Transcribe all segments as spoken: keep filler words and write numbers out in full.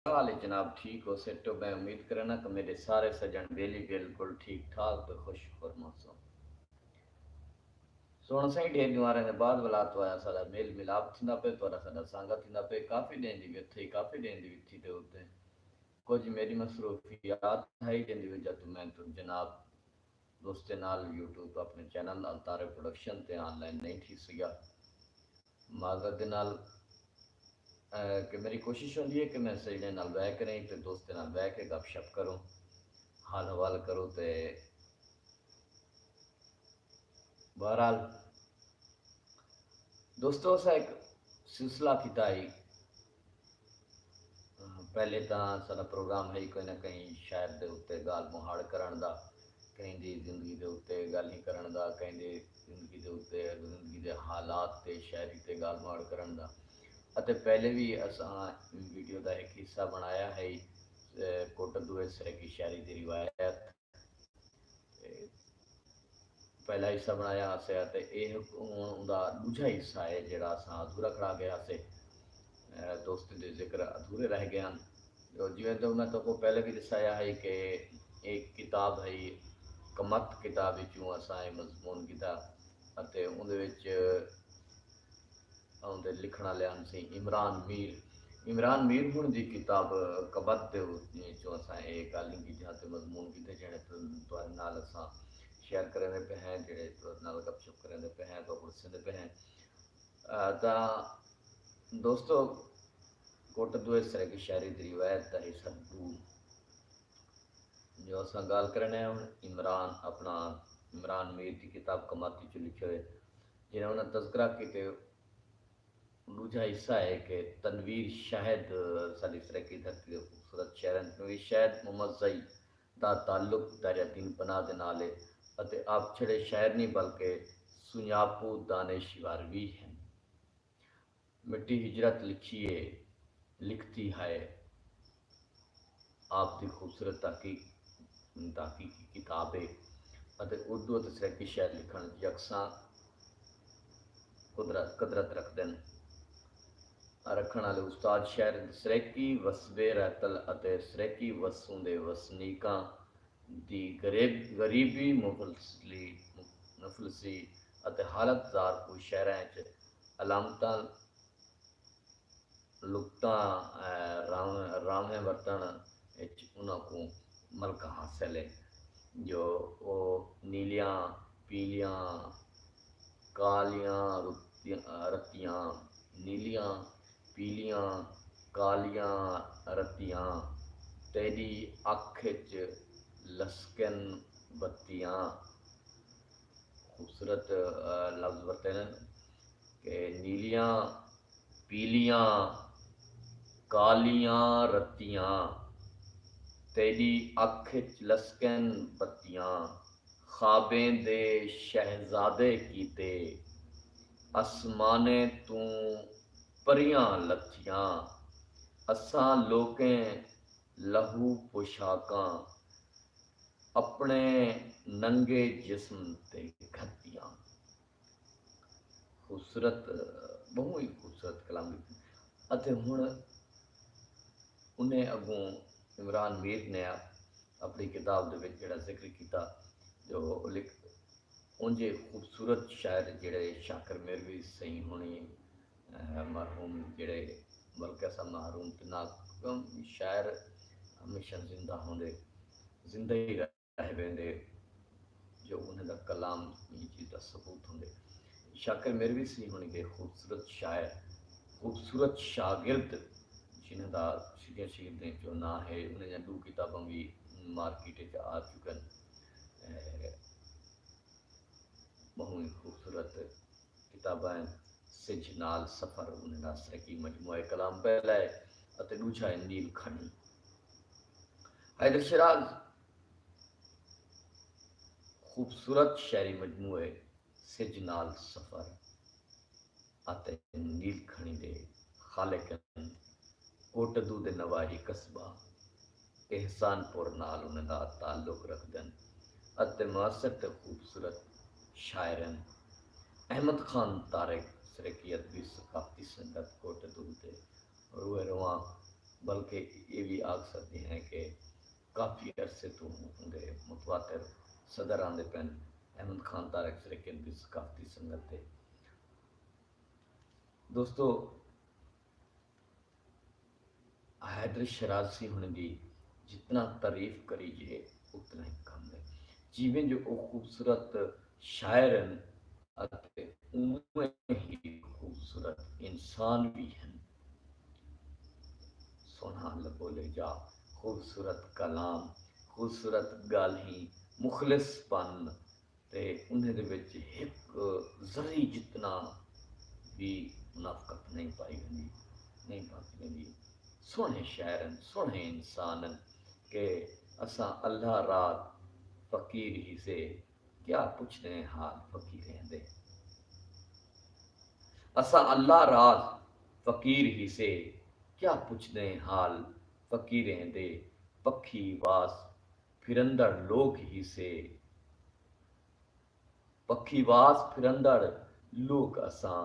حال ہے جناب؟ ٹھیک ہو؟ سیٹ ہو؟ میں امید کرنا کہ میرے سارے سجن بیلی بالکل ٹھیک ٹھاک تے خوش خرم ہوسن۔ سوہݨا سائیں، ڈھیر ݙینہواں دے بعد ولا تہاݙا ساݙا میل ملاپ تھیندا پئے، تہاݙا ساݙا سانگا تھیندا پئے۔ کافی ݙینہہ دی وتھی، کافی ݙینہہ دی وتھی دے اتے کجھ میری مصروفیات ہئی، جیندی وجہ توں میں تہاݙے جناب دوستیں نال یوٹیوب اپݨے چینل الطارق پروڈکشن تے آن لائن نہیں تھی سڳیا۔ معذرت دے نال، اے، کہ میری کوشش ہوندی ہے کہ میں سجݨیں نال ٻہہ کریں تے دوستیں نال ٻہہ کے گپ شپ کروں، حال حوال کروں تے بہرحال دوستو، اساں ہک سلسلہ کیتا ہئی۔ پہلے تاں ساݙا پروگرام ہئی کوئی نہ کہیں شاعر دے اتے ڳالھ مہاڑ کرݨ دا، کہیں دی زندگی دے اتے ڳالھیں کرݨ دا، کہیں دی زندگی دے اتے، زندگی دے حالات تے شاعری تے ڳالھ مہاڑ کرݨ دا۔ اتے پہلے وی اساں ویڈیو دا ہک حصہ بݨایا ہئی، اے، کوٹدو اچ سرائیکی شاعری دی روایت۔ تے پہلا حصہ بݨایا ہاسے تے اے ہک ہݨ اوندا ݙوجھا حصہ ہے جیڑھا اساں ادھورا کھڑا ڳئے ہاسے۔ اے، دوستیں دے ذکر ادھورے رہ ڳئے ہن۔ جو جیویں تو میں تہاکوں پہلے وی ݙسایا ہے کہ ایک کتاب ہے، کمت کتاب وچوں اساں اے مضمون گھدا اتے اوندے وچ اوندے لکھݨ آلے ہن سئیں عمران میر۔ عمران میر ہݨ دی کتاب کمت دے وچوں اساں اے ڳالھیں گھدیاں تے مضمون گھدے جیڑھے تہاݙے نال اساں شیئر کریندے پئے ہیں، جیڑھے تہاݙے نال گپ شپ کریندے پئے ہیں، تہاکوں ݙسیندے پئے ہیں۔ آ، تاں دوستو، کوٹدو اچ سرائیکی شاعری دی روایت دا حصہ ݙو جو اساں ڳالھ کرݨے ہیں ہݨ عمران اپݨا، عمران میر دی کتاب کمت وچوں لکھے ہوئے، جنہاں انہاں تذکرہ کیتے۔ ݙوجھا حصہ ہے کہ تنویر شاہد ساݙی سرائیکی دھرتی دے خوبصورت شاعر ہن۔ تنویر شاہد محمد زئی دا تعلق دائرہ دین پناہ دے نال ہے اتے آپ چھڑے شاعر نی بلکہ سنڄاپو دانشور وی ہن۔ مٹی ہجرت لکھی ہے، لکھتی ہے۔ آپ دی خوبصورت تحقیق، تحقیقی کتاب ہے اتے اردو اتے سرائیکی شعر لکھݨ اچ یکساں قدرت، قدرت رکھدن۔ رکھݨ آلے استاد شعر سرائیکی وسبے رہتل اتے سرائیکی وسوں دے وسنیکاں دی غریب، غریبی، مفلسی، مفلسی اتے حالت زار کوں شعراں اچ علامتاں لکتاں، اے، راویں، راویں ورتݨ اچ انہاں کوں ملکہ حاصل ہے جو او نیلیاں، پیلیاں، کالیاں رتیاں، رتیاں، نیلیاں، پیلیاں، کالیاں رتیاں، تیݙی اکھ اچ لسکن بتیاں۔ خوبصورت، آ، لفظ ورتے ہن کہ نیلیاں، پیلیاں، کالیاں رتیاں، تیݙی اکھ اچ لسکن بتیاں، خوابیں دے شہزادے کیتے اسمانیں توں پریاں لتھیاں، اساں لوکیں لہو پوشاکاں اپݨے ننگے جسم تے گھتیاں۔ خوبصورت، ٻہوں ہی خوبصورت کلام لکھے۔ اتے ہݨ انہیں اڳوں عمران میر نے اپݨی کتاب دے وچ جیڑھا ذکر کیتا جو لکھ، اونجھے خوبصورت شاعر جیڑھے شاکر میروی سئیں ہوݨی، اے، مرحوم جیڑھے بلکہ اساں محروم تے ناکم شاعر ہمیشہ زندہ ہوندے، زندہ ہی رہ ویندے جو انہیں دا کلام ایں چیز دا ثبوت ہوندے۔ شاکر میروی سئیں ہوݨی دے خوبصورت شاعر، خوبصورت شاگرد جنہیں دا سدھیاں شاگردیں چوں ناں ہے، انہیں دیاں ݙو کتاباں وی مارکیٹ اچ آ چکن۔ اے، ٻہوں ہی خوبصورت کتاباں ہن۔ سجھ نال سفر انہیں دا سرائیکی مجموعہ کلام پہلا ہے اتے ݙوجھا ہے نیل کھݨی۔ حیدر شیراز خوبصورت شعری مجموعے سجھ نال سفر اتے نیل کھݨی دے خالق ہن۔ کوٹدو دے نواحی قصبہ احسان پور نال انہیں دا تعلق رکھدن اتے مؤثر تے خوبصورت شاعر ہن۔ احمد خان طارق سرائیکی ادبی ثقافتی سنگت کوٹدو دے روح رواں بلکہ یہ بھی آکھ سکتے ہیں کہ کافی عرصے تو اندے متواتر صدر آندے پن احمد خان طارق سرکن دی ثقافتی سنگت دے۔ دوستو، حیدر شرازی ہن دی جتنا تعریف کریجے اتنا ہی کم ہے۔ جیویں جو او خوبصورت شاعر ہن اتے اونویں ہی خوبصورت انسان وی ہن۔ سوہݨا لبو لہجہ، خوبصورت کلام، خوبصورت ڳالھیں، مخلص پن تے انہیں دے وچ ہک ذری جتنا وی منافقت نئیں پائی ویندی، نئیں پاتی ویندی۔ سوہݨے شاعر ہن، سوہݨے انسان ہن کہ اساں اللہ رات فقیر ہیسے، کیا پچھدیں حال فقیریں دے۔ اساں اللہ راز فقیر ہیسے، کیا پچھدیں حال فقیریں دے۔ پکھی واس پھرندڑ لوک ہیسے، پکھی واس پھرندڑ لوک اساں،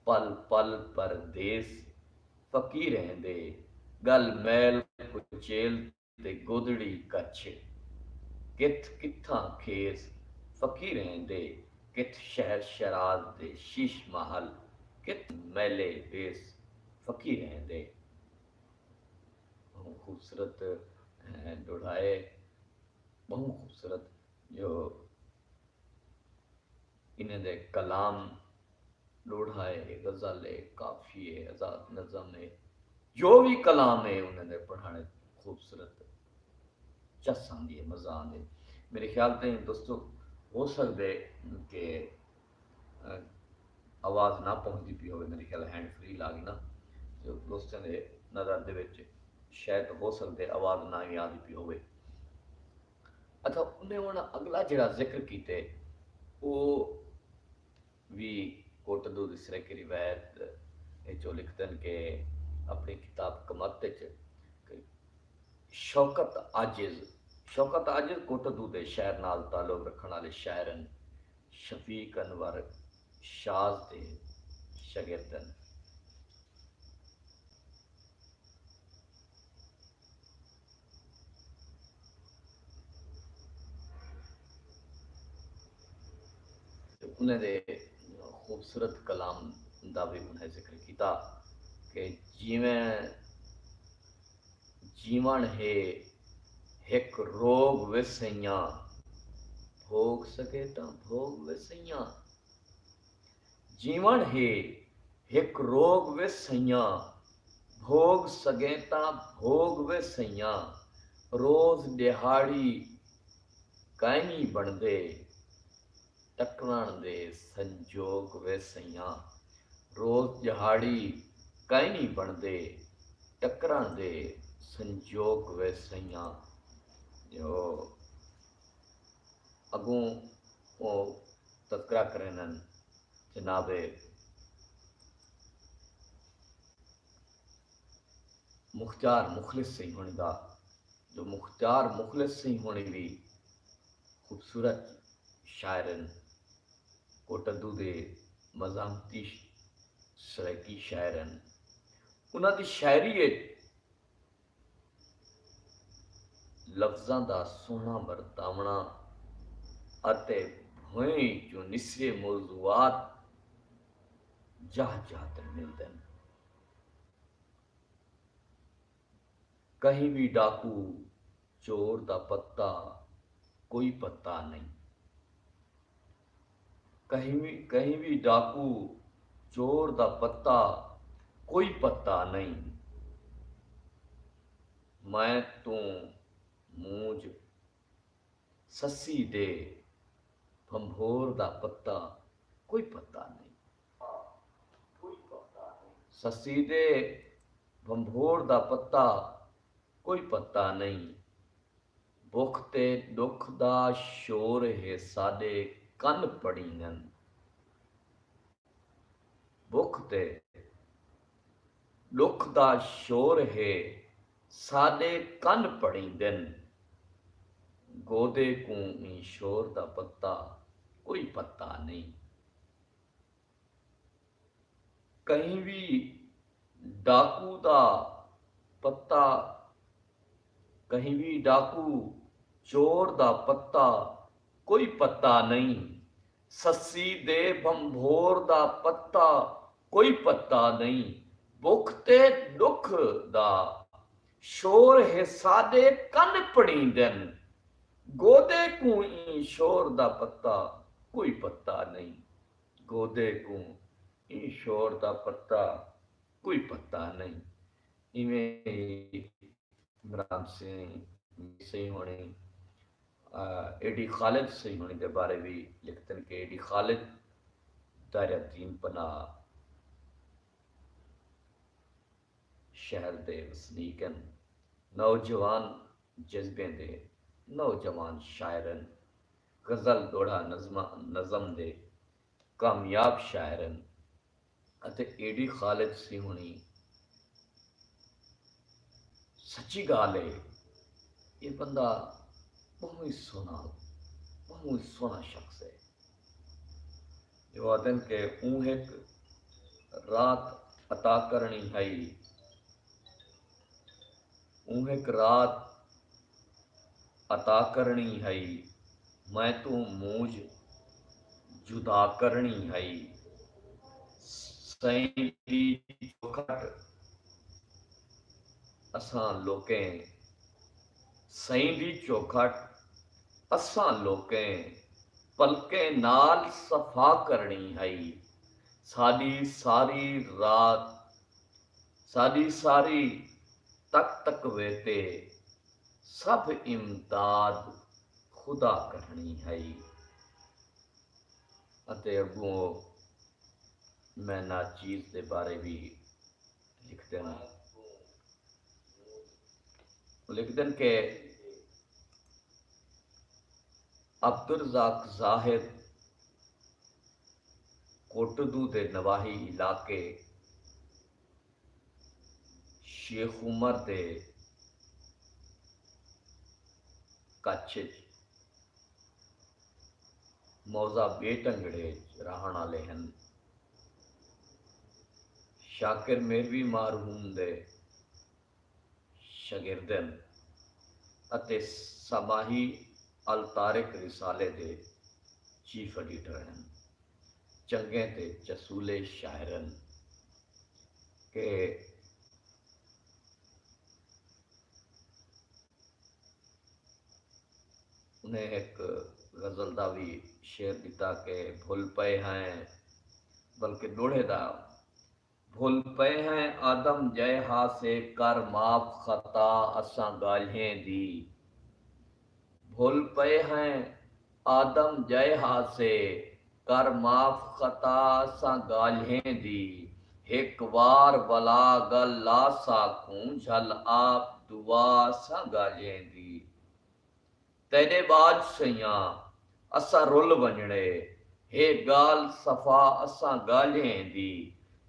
پل پل پردیس فقیریں دے۔ ڳل میل کچیل تے گودڑی کچھ، کتھ کتھاں کھیس فقیریں دے، کتھ شہر شراز دے شیش محل، کتھ میلے ویس فقیریں دے۔ ٻہوں خوبصورت، اے، ݙوہڑا ہے، ٻہوں خوبصورت جو انہیں دے کلام ݙوہڑا ہے، غزل ہے، کافی ہے، آزاد نظم ہے، جو وی کلام ہے انہیں دے پڑھݨ اچ خوبصورت چس آندی ہے، مزہ آندے۔ میرے خیال تے دوستو ہو سڳدے کہ، اے، آواز نہ پہنچدی پئی ہووے، میرے خیال ہینڈ فری لا گی نا، جو دوستاں دے نظر دے وچ شاید ہو سڳدے آواز نہ وی آندی پئی ہووے۔ اچھا، انہیں ہݨ اڳلا جیڑھا ذکر کیتے، او وی کوٹدو دی سرائیکی روایت اچ او لکھدن کہ اپݨی کتاب کمت اچ کہ شوکت عاجز، شوکت عاجز کوٹدو دے شہر نال تعلق رکھݨ آلے شاعر ہن، شفیق انور شاز دے شاگرد ہن۔ تے انہیں دے خوبصورت کلام دا وی انہیں ذکر کیتا کہ جیویں جیوݨ ہے ہک روڳ وے سئیاں، بھوڳ سڳے تاں بھوڳ وے سئیاں۔ جیوݨ ہے ہک روڳ وے سئیاں، بھوڳ سڳیں تاں بھوڳ وے سئیاں۔ روز ݙیہاڑی کائنی بݨدے، ٹکرݨ دے سنجوڳ وے سئیاں۔ روز ݙیہاڑی کائنی بݨدے، ٹکرݨ دے سنجوڳ وے سئیاں۔ جو اڳوں او تذکرہ کریندن جناب مختیار مخلص سئیں ہوݨی دا، جو مختیار مخلص سئیں ہوݨی وی خوبصورت شاعر ہن، کوٹدو دے مزاحمتی سرائیکی شاعر ہن۔ انہاں دی شاعری اچ لفظاں دا سوہݨا ورتاوݨا اتے بھوئیں اچوں نسرے موضوعات جاہ جاہ تے ملدن۔ کہیں وی ڈاکو چور دا پتہ کوئی پتہ نئیں۔ کہیں وی، کہیں وی ڈاکو چور دا پتہ کوئی پتہ نئیں۔ میں توں مونجھ سسی دے بھنبھور دا پتہ کوئی پتہ نئیں۔ سسی دے بھنبھور دا پتہ کوئی پتہ نئیں۔ بکھ تے ݙکھ دا شور ہے ساݙے کن پڑیندن۔ بکھ تے ݙکھ دا شور ہے ساݙے کن پڑیندن۔ گودے کوں ایں شور دا پتہ کوئی پتہ نئیں۔ کہیں وی ڈاکو دا پتہ، کہیں وی ڈاکو چور دا پتہ کوئی پتہ نئیں۔ سسی دے بھنبھور دا پتہ کوئی پتہ نئیں۔ بکھ تے ڈکھ دا شور ہے ساڈے کن پڑیندن۔ گودے کوں ایں شور دا پتہ کوئی پتہ نئیں۔ گودے کوں ایں شور دا پتہ کوئی پتہ نئیں۔ ایویں ہی عمران سئیں، سئیں ہوݨی، اے ڈی خالد سئیں ہوݨی دے بارے وی لکھدن کہ اے ڈی خالد دائرہ دین پناہ شہر دے وسنیک ہن۔ نوجوان جذبیں دے نوجوان شاعر ہن۔ غزل ݙوہڑا نظم دے کامیاب شاعر ہن۔ اتے اے ڈی خالد سیوہݨی سچی ڳالھ ہے، اے بندہ ٻہوں ہی سوہݨا، ٻہوں ہی سوہݨا شخص ہے۔ جو آہدن کہ اوں ہک رات عطا کرݨی ہئی، اوں ہک رات عطا کرݨی ہئی، میں توں مونجھ جدا کرݨی ہئی۔ سئیں دی چوکھٹ اساں لوکیں، سئیں دی چوکھٹ اساں لوکیں پلکیں نال صفا کرݨی ہئی۔ ساݙی ساری رات، ساݙی ساری تک تک ویتے سبھ امداد خدا کرݨی ہئی۔ اتے اڳوں میں ناچیز دے بارے وی لکھدن، لکھدن کہ عبدالرزاق زاہد کوٹدو دے نواحی علاقے شیخ عمر دے کچھ اچ موضع ٻے ٹنگڑے اچ رہݨ آلے ہن۔ شاکر میروی مرحوم دے شاگرد ہن اتے سماحی الطارق رسالے دے چیف ایڈیٹر ہن۔ چنڳے تے چسولے شاعر ہن کہ انہیں ہک غزل دا وی شعر ݙتا کہ بھل پئے ہیں، بلکہ ݙوہڑے دا، بھل پئے ہیں آدم جئے ہاسے، کر معاف خطا اساں ڳالھیں دی۔ بھل پئے ہیں آدم جئے ہاسے، کر معاف خطا اساں ڳالھیں دی۔ ہک وار ولا ڳل لا ساکوں، جھل آپ دعا اساں ڳالھیں دی۔ تیݙے ٻاجھ سئیاں اساں رل ونڄݨے، ہے ڳالھ صفا اساں ڳالھیں دی۔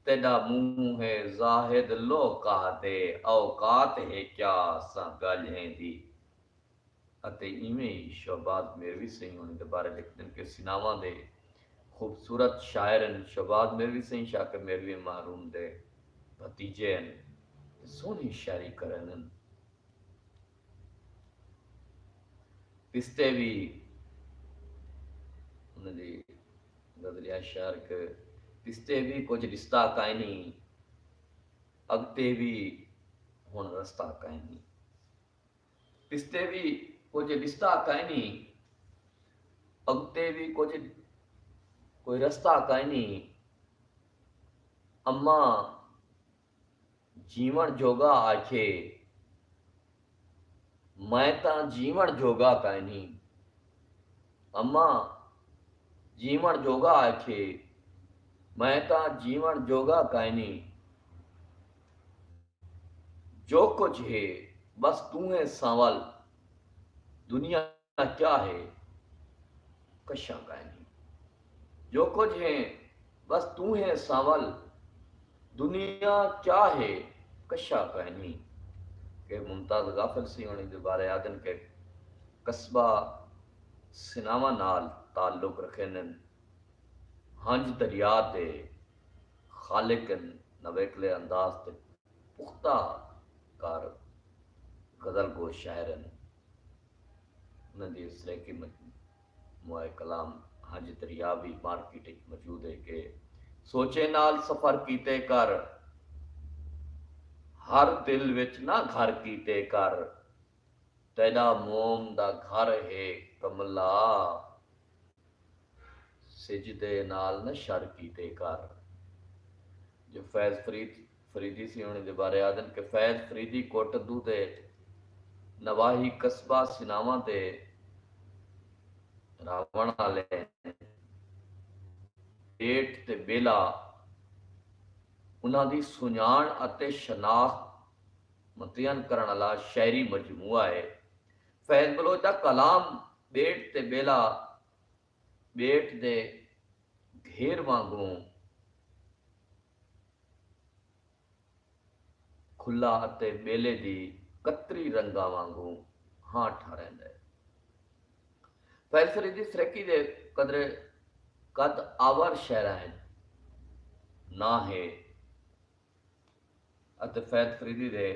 تیݙا منہ ہے زاہد لوکاں دے، اوقات ہے کیا اساں ڳالھیں دی۔ اتے ایویں ہی شہباز میروی سئیں ہوݨی دے بارے لکھدن کہ سناواں دے خوبصورت شاعر ہن۔ شہباز میروی سئیں شاکر میروی مرحوم دے بھتیجے ہن تے سوہݨی شاعری کریندن۔ پستے وی انہاں دی غزلیہ شعر کہ پستے وی کجھ ݙسدا کائنی، اڳتے وی ہݨ رستہ کائنی۔ پستے وی کجھ ݙسدا کائنی، اڳتے وی کجھ کوئی رستہ کائنی۔ اماں جیوݨ جوڳا آکھے، میں تاں جیوݨ جوڳا کائنی۔ اماں جیوݨ جوڳا آکھے، میں تاں جیوݨ جوڳا کائنی۔ جو کجھ ہے بس توں ہیں سانول، دنیا کیا ہے کشا کائنی۔ جو کجھ ہے بس توں ہیں سانول، دنیا کیا ہے کشا کائنی۔ کہ ممتاز غافل سئیں ہوݨی دے بارے آہدن کہ قصبہ سناواں نال تعلق رکھیندن، ہنج دریا دے خالق ہن، نویکلے انداز تے پختہ کار غزل گو شاعر ہن۔ انہاں دی سرائیکی مجموعہ کلام ہنج دریا وی مارکیٹ اچ موجود ہے کہ سوچیں نال سفر کیتے کر، ہر دل وچ نہ گھر کیتے کر، تیݙا موم دا گھر ہے کملا، سجدے نال نہ شر کیتے کر۔ جو فیض فرید فریدی سی ہوݨی دے بارے آہدن کہ فیض فریدی کوٹدو دے نواحی قصبہ سناواں دے رہوݨ آلے ہن۔ ٻیٹ تے ٻیلا انہاں دی سنڄاݨ اتے شناخت متعین کرݨ آلا شعری مجموعہ ہے۔ فیض بلوچ دا کلام ٻیٹ تے ٻیلا ٻیٹ دے گھیر وانگوں کھلا اتے ٻیلے دی قطری رنگاں وانگوں ہاں ٹھاریندا ہے۔ فیض فریدی سرائیکی دے قدر قد آور شاعراں اچ ناں ہے اتے فیض فریدی دے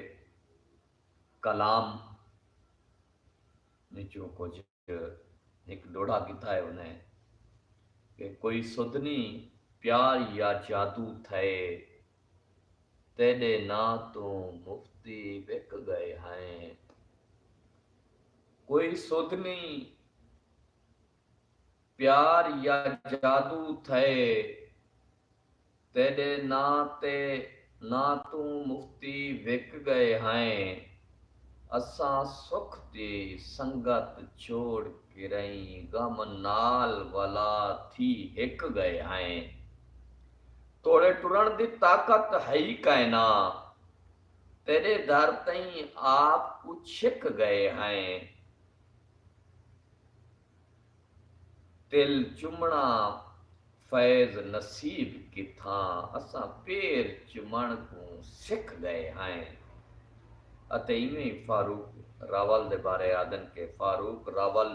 کلام وچوں کجھ ہک ݙوہڑا کیتا ہے انہیں کہ کوئی سدھ نی پیار یا جادو تھئے، تیݙے ناں توں مفتی وک ڳئے ہیں۔ کوئی سدھ نی پیار یا جادو تھئے، تیݙے ناں تے ناں توں مفتی وک ڳئے ہیں۔ اساں سکھ دی سنگت چھوڑ کرئیں غم نال ولا تھی ہک ڳئے ہیں۔ توڑے ٹرݨ دی طاقت ہئی کائنا، تیݙے در تئیں آپ کوں چھک ڳئے ہیں۔ تل چمݨا فیض نصیب کتھاں، اساں پیر چمݨ کوں سکھ ڳئے ہیں۔ اتے ایویں فاروق راول دے بارے آہدن کہ فاروق راول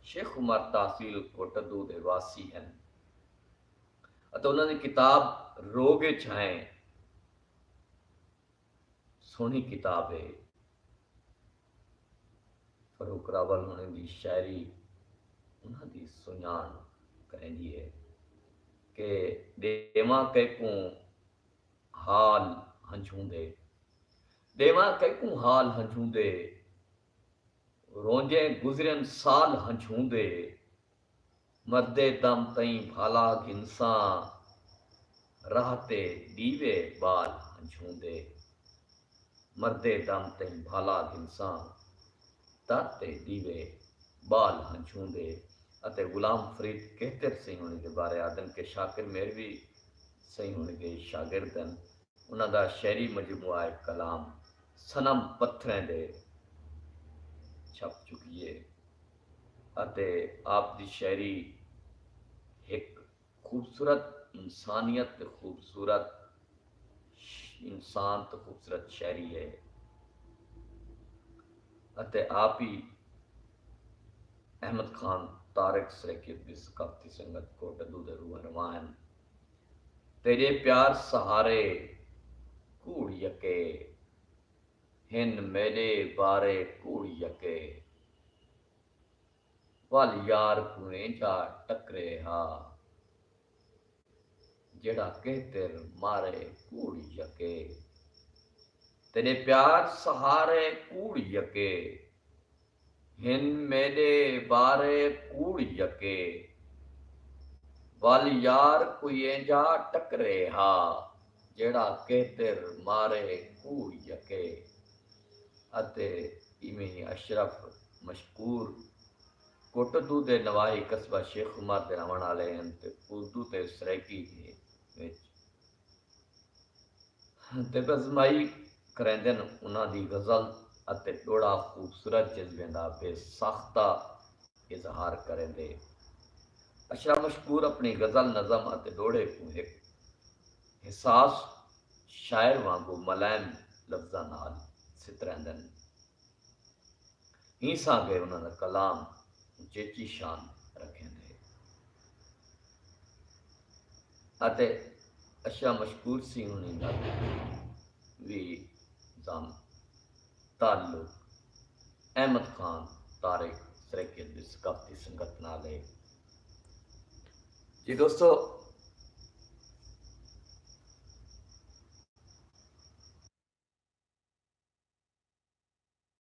شیخ عمر تحصیل کوٹدو دے واسی ہن اتے انہاں دی کتاب روگ اچ ہیں۔ سوہݨی کتاب ہے۔ فاروق راول ہوݨیں دی شاعری انہاں دی سنڄاݨ کریندی ہے کہ ݙیواں کیکوں حال ہنجھوں دے، ݙیواں کیکوں حال ہنجھوں دے، رونجیں گزرین سال ہنجھوں دے، مردے دم تئیں بھالا گھنساں، راہ تے ݙیوے ٻال ہنجھوں دے۔ مردے دم تئیں بھالا گھنساں، در تے ݙیوے ٻال ہنجھوں دے۔ اتے غلام فرید کہتر سئیں ہوݨی دے بارے آہدن کہ شاکر میروی سئیں ہوݨی دے شاگرد ہن۔ انہاں دا شعری مجموعہ کلام صنم پتھریں دے چھپ چکیے اتے آپ دی شاعری ہک خوبصورت انسانیت تے خوبصورت انسان تے خوبصورت شاعری ہے۔ اتے آپ ہی احمد خان طارق سرائیکی ادبی ثقافتی سنگت کوٹدو دے روح رواں ہن۔ تیݙے پیار سہارے کوڑ یکے، ہن میݙے بارے کوڑ یکے، ول یار کوں اینجھا ٹکرے ہا، جیڑھا کہتر مارے کوڑ یکے۔ تیݙے پیار سہارے کوڑ یکے، ہن میݙے بارے کوڑ یکے، ول یار کوئی اینجھا ٹکرے ہا، جیڑھا کہتر مارے کوڑ یکے۔ اتے ایویں ہی اشرف مشکور کوٹدو دے نواحی قصبہ شیخ عمر دے رہوݨ آلے ہن تے اردو تے سرائیکی دے وچ ادب آزمائی کریندن۔ انہاں دی غزل اتے ݙوہڑا خوبصورت جذبیں دا بے ساختہ اظہار کریندے۔ اشرف مشکور اپݨی غزل نظم اتے ݙوہڑے کوں ہک حساس شاعر وانگوں ملائم لفظاں نال ستریندن۔ ایں سانگے انہاں دا کلام اچیچی شان رکھیندے۔ اتے اشرف مشکور سئیں ہوݨیں دا وی ضم تعلق احمد خان طارق سرائیکیہ دی ثقافتی سنگت نال ہے۔ جی دوستو،